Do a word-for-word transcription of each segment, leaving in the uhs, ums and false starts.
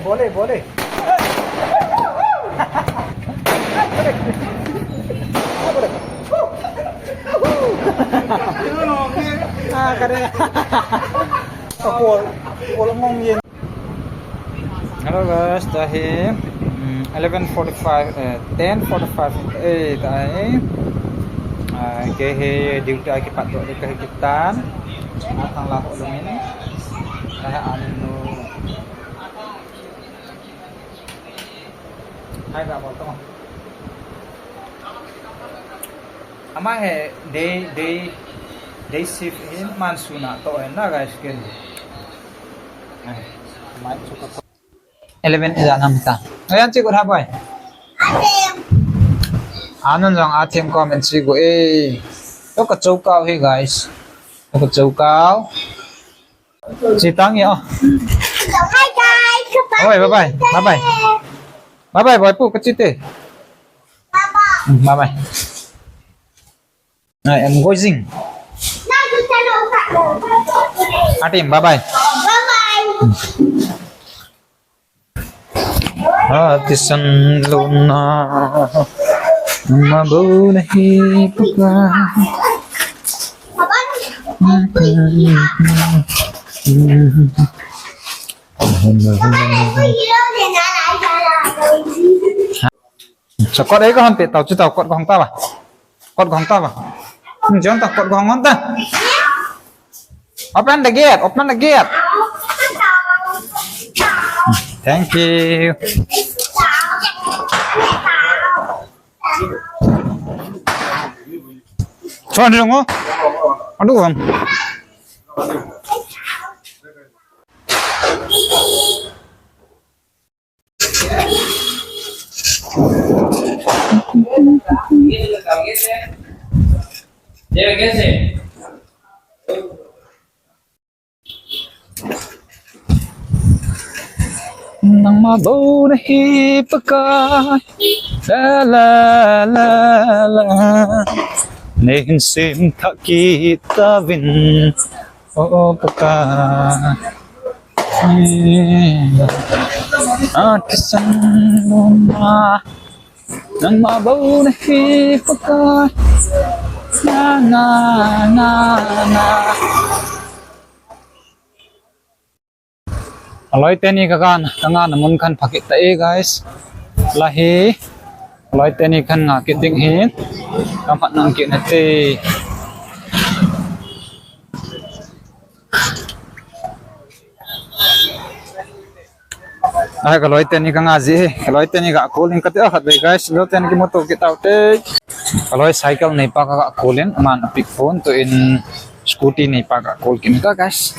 Bole, bole. Ah, kare. Bol, bol ngong yen. Hello guys, tua hi, mm, eleven forty-five, eh, ten forty-five, eh, tua hi. Ah, kei hi duty a kipat doh ding kahi kit tan. Atang la ho lungin. Tua hi anu. Hai ba bol tong. Ama hi day, day, day shift hi man suna toh hi na guys ken. Ai, mai chu ka eleven ija nam ta. Ayan, chi ko ha, boy. Anan jong a them ko men chi ko e. To ka chokao hi, guys. To ka chokao. Chi tang ya. Hi, guys. Bye, bye, bye, bye. Bye, bye, boy, pu, ka chi te. Bye, bye. Bye, bye. I am going. Atim, bye bye. Bye bye. Atisan lona mabou nahi paka. Sa kot ei ko hon pe tau chu tau kot ko hong ta ba. Kot ko hong ta ba. Hmm, jom ta kot ko hong hon ta. Open the gate, open the gate. Thank you. Chon dong o. Aduh, kan. Nangma bou nahi Pakai. La, la, la, la. Neihin semthah kit tauvin. O, o, Pakai. Atisan lona. Nangma bou nahi Pakai. Na, na, na, na. Aloi teni ka kan, ka ngahna mun kan phah kit tai, guys. Lahi, aloi teni kan ngah kit ding hin. Ka mat nang kit nate. Ai, ka loi teni ka ngah ji, ka loi teni ka call in kate, ah, khatvei, guys, loi teni kimuto kit taute. Ka loi cycle neipa ka call in, aman apick pon, tuin scooty neipa ka call kit ka, guys.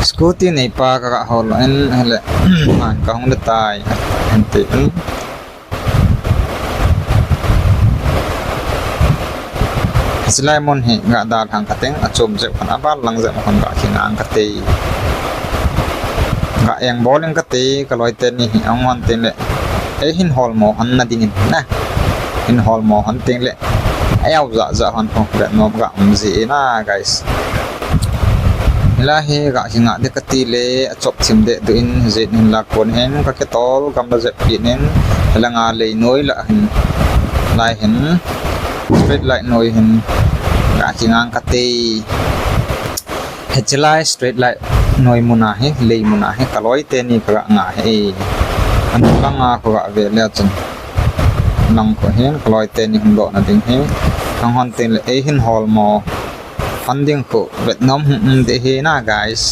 Scooty neipa ka hol in, hele, man ka hung le tai, ante, hmm. Silai mun hi ga dal hang kateng, achom jep khan abal lang jep khan ga khingang kate. Ga eng bol ing kate, ka loi teni hi ahung hon teng le. Ei hin hol mo hon na ding in na. Hin hol mo hon teng le. Ei au ja ja hon ko le nom ga um ji na, guys. Hilai hi ga khinga de kati le, achop thim de tu in, jin hin la kon hin, ka ke tol, kam la jep pi nin, hilanga lei noi la hin, lai hin, street light noi hin, ga khingang kate. Hiche lai street light noi muna hi, lei muna hi, ka loi teni ka ga ngah hi. An langa ka ga ve le chun. Lang ko hin, ka loi teni hung doh na ding hi. Hang hon teng le ei hin hol mo. Funding ko vet nom hung um de hi na, guys.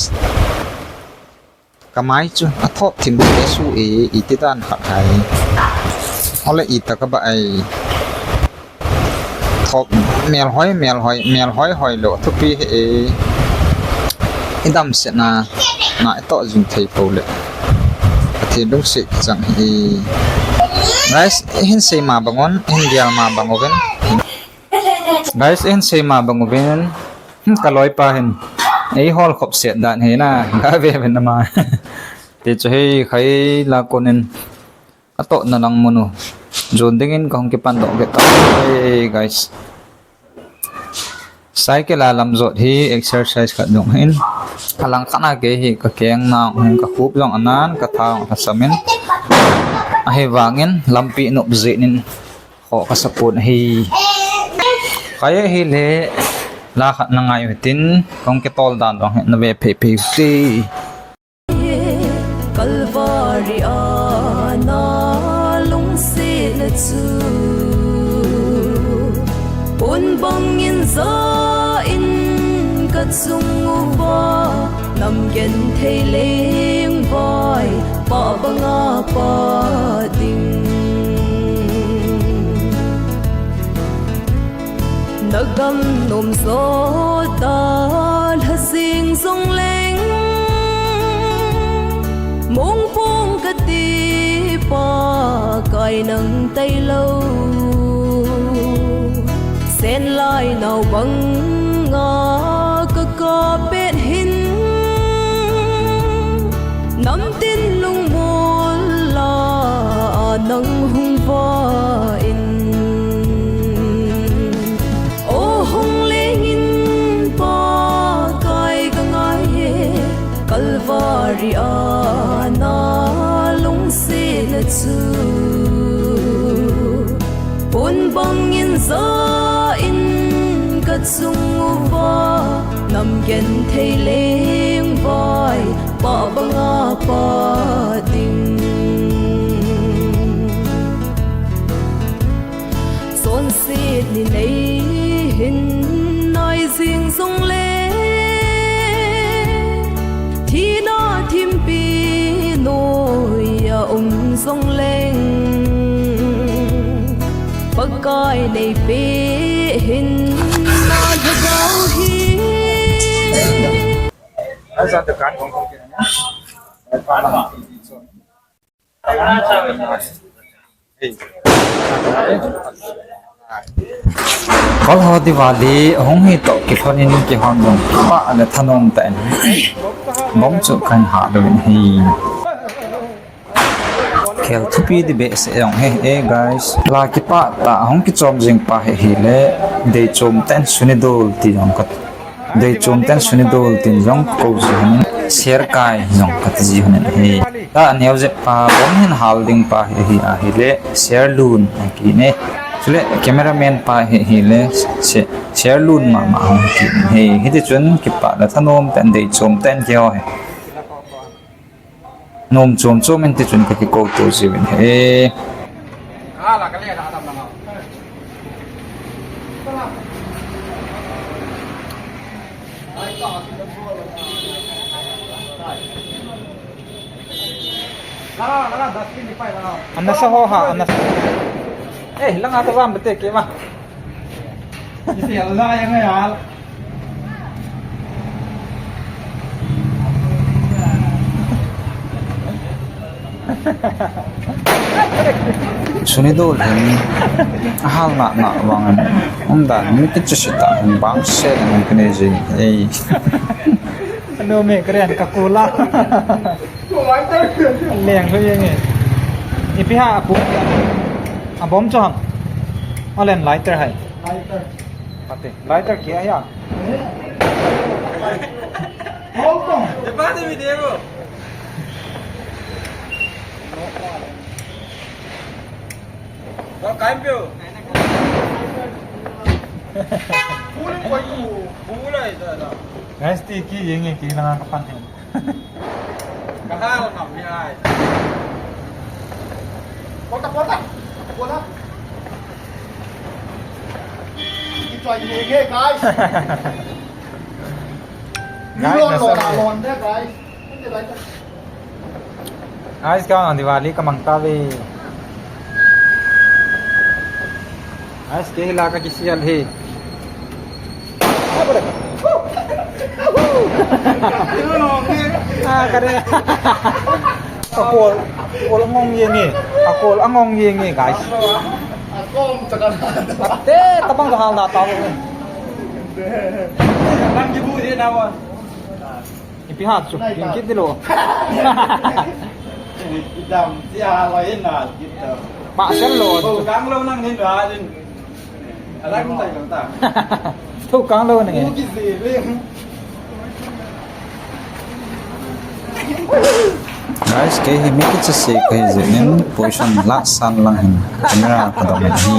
Ka mai chu athop thim te su e, iti dan khat hai. Ole ita ka ba ai. Thop mel hoi, mel hoi, mel hoi hoi lo thupi he e. I dam se na, na i to jing thei po le. Ka thi lungset chang hi. Guys, hin sei ma bang un, hin gel ma bang uvin. Guys, hin sei ma bang uvin. Hmm, ka loi pa hin. Ei hol khop set dan hi na. Ga ve ven na ma. Ti chu hei khai la kon in. Atoh na lang mun u. Jon ding in ka hung kipan doh ve ta. Hey, guys. Cycle a lam jot hi exercise khat dong hin. Alangkhat a kei hi kakeng nau hin kakhup jong anan, katha jong lhasam in. Ahivangin lampi nop jeh in kho kasapon ahi. Kei ahile la khat nangai uhitin, kong kitol dan jong hi nave phei phei ute. Kalvari a na lungsetna chu pon bangin ja in kachung uva, nam genthei lengvai pah banga pah ding. Nagam nom jota lhajing jongleng, mongpong kati Pakai nang tailou. Senlai nao banga kakap pet hin, namtin lungmol la nang hung vah in. O hung lengin Pakai kangai e, Kalvari a na lungsetna chu pon bangin ja in kachung uva, nam genthei lengvai pah banga pah ding. Chonset ni nei hin nai jing jongle, thina thimpi noiya um jongleng, Pakai neipeh hin na lhagao hi. Kol ho Diwali hung hi toh kilhonin kihon jong kipah le thanom tah in bomb chu kahin hah lou in ahi. Khel thupi ding behseh jong ahi e guys. La kipah tah a hung kichom jing pa hi ahile, deichom tah in Sunidol ti jong ka Deichom tah in Sunidol tin jong kakou ji honin, Serkai jong kati ji honin ahi. Tua aneo jep pa bomb hin hal ding pa hi ahi ahile, Serlun akiti e. Chule cameraman pa hi ahile, Se-, Serlun mama hung kiti ahi. Hiti chun kipah le thanom tah in deichom tah in kihou hi. Nom chom chom in ti chun kakikou to jiuvin ahi. Anasa ho ha, anasa. Eh, langa ta jam bete ke ma. Isi Allah yang ya. Sunidol hin ahal na na vangin, umdan mi kichusih tah hin bangset in kinei ji. Ei. Anu me karen ka kula. Leng lhu jeng e. Ipi ha apu. A bomb chu ham. Olen lighter hai. Lighter. Pate. Lighter kya hai ya? Hold on. Depan de video. Ba kaim pyo. Pulai ko. Pulai da da. Guys, ti ki jeng e, ki langa kapan hin. Kahal ngam ni ai. Kota, kota. Kota. Enjoy ni nge, guys. Guys, lon, nasa lon, ni. Lon de, guys. Guys, ka Diwali kamang tave. Guys, kei hi la kakisial hi. Ah, kare. Akol, akol angong jeng e. Akol angong jeng e, guys. Te, tabang kahal na tao. Ipi hat chu, kin kit dilo. Idam, sia, lo in na, kit to. Pa sel lo. Bo kang lo nang hin ra din. Ala kum tai lo ta. Tho kang lo nang. Mu ki si ling. Guys, kei hi mi kicha se kahi jeh in position la san lang hin camera ka dong hi.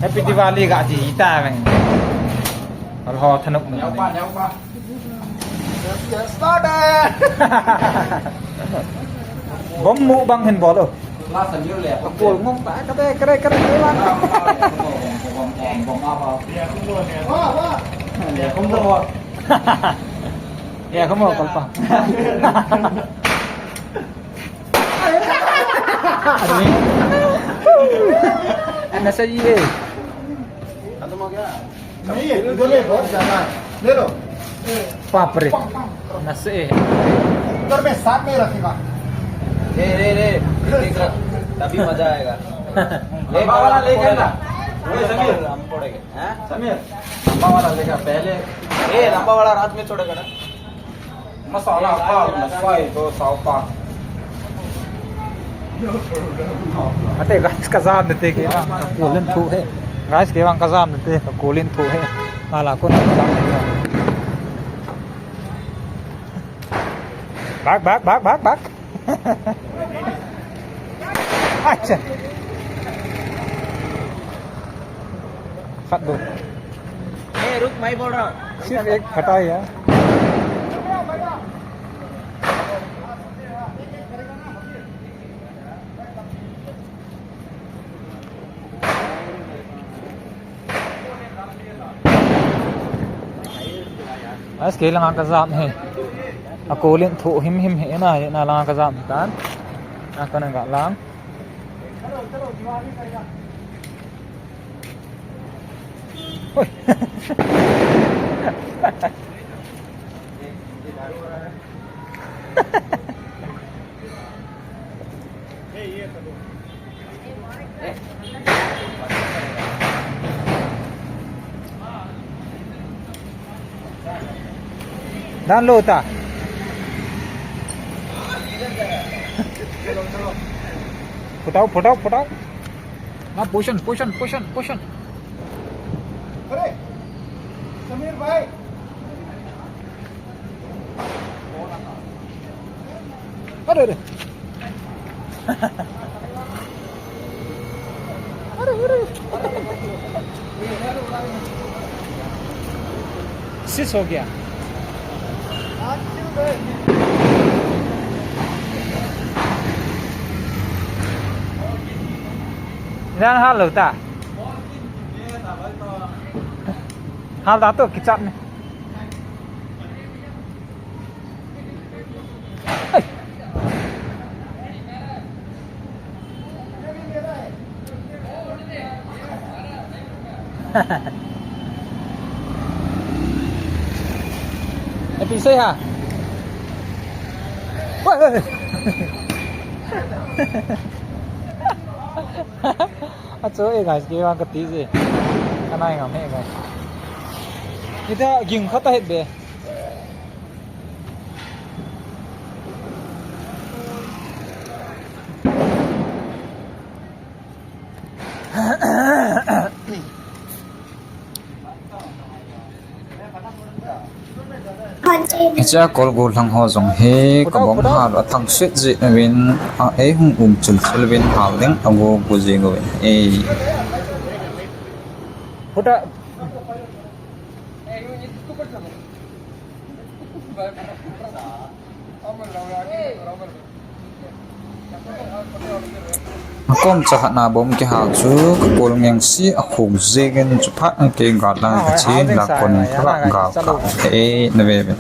Happy Diwali ga ji ta veng. Hol ho thanok nu. Bom mu bang hin bol o. Bol ngom ta ka de kare kare kare bang. Ya, kamu kol pa. Nasa ye. खत्म हो गया? नहीं, इधर में बहुत ज्यादा है। ले लो। बाप रे। नशे। उधर में साथ में रखेगा। रे, रे, रे, देख रहा। तभी मजा आएगा। लंबा वाला लेके ना। ओए, समीर। हम पड़ेंगे। हैं? समीर, लंबा वाला लेगा पहले। ए, लंबा वाला रात में छोड़ेगा ना। Masala pa, masai to saupa. Ate guys, kajam nete ke bang, kakolin thu he. Guys, ke bang kajam nete, kakolin thu he. Hala ko na kajam nete. Back, back, back, back, back. Acha. Khat do. ए, रुक, मैं बोल रहा हूँ। सिर्फ एक फटा है यार। Guys, kei langa kajam he. Akolin thu him him he na, na langa kajam tan. Na kana ga lang. Oi. Dan lo ta. Phutao, phutao, phutao. Na, position, position, position, position. अरे, समीर भाई। अरे, अरे। अरे, अरे। Assist हो गया। Nang hal lo ta. Hal ta to kichat ni. Happy say ha. Woi, woi. Acho e guys, ke bang kati je. Kanai ngam he guys. Ita ging khata het be. Hiche a kol gollhang ho jong hi kabom hal athang set jeh uvin, a, eihung um chil chil uvin hal ding ago go jing uvin. Ei. Put up. Akom cha khat na bom kihal chu kakol ngeng si akhong jeng in chu phat in kei gal lang kachen la kon phat gal ka e na ve ve.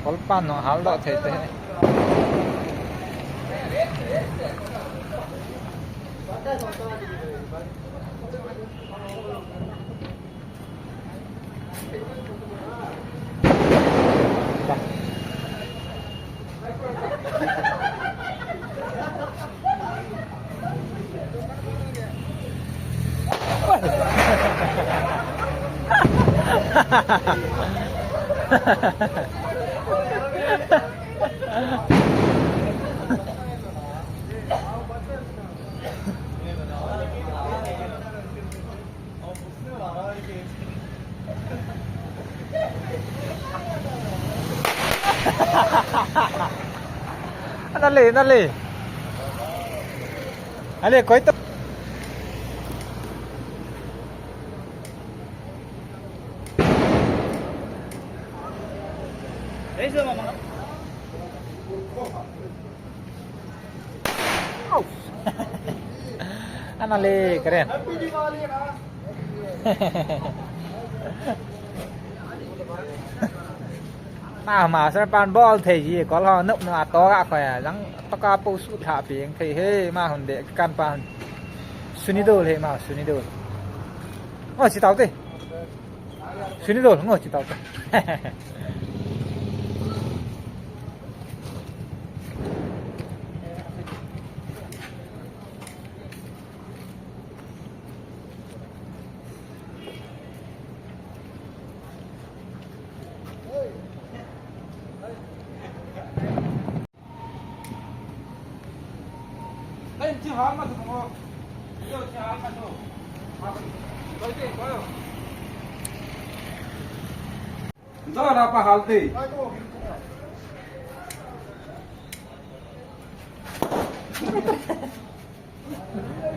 Kolpa no hal doh thei te. Nale, nale. Ale, koi to. Anale, karen. Na ma sar pan bol thei ji, kol ho nup na to ga khoya, jang to ka po su tha pieng thei he, ma hun de kan pan. Suni dol he ma, suni dol. O, si tau te. Suni dol, ngo si tau te. Dora pa halte.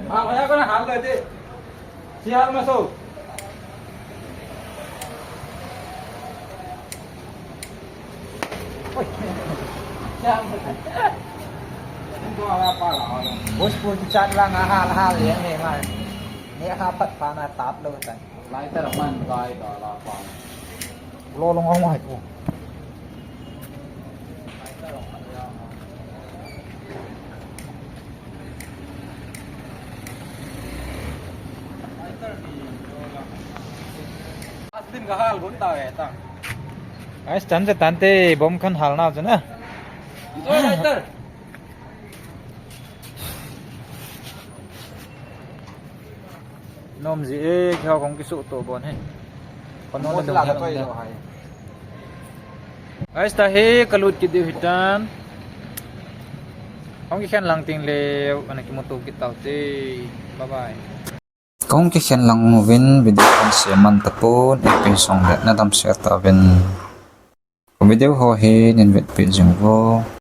Ha, kaya ko na hal de. Si hal maso. Bos pu ki chat lang a hal hal yang he ma. Ni ha pat pa na tap lo ta. Lighter man kai da la pa. Lo long ong hai pu. Asdin ka hal gun ta ve ta. Guys, chan se tante bom khan hal na chu na. Ito lighter. Nom ji e, kya kong kisu to bon he. Kon nom la ka to ilo hai. Guys, ta he kalut kit diu hitan. Hong kikhen lang ting le, ana kimuto kit tau te. Bye bye. Kahung kikhen lang uvin video kan share man tapon, ipi song le nadam share tauvin. Video ho hi nin vetpi jing vo.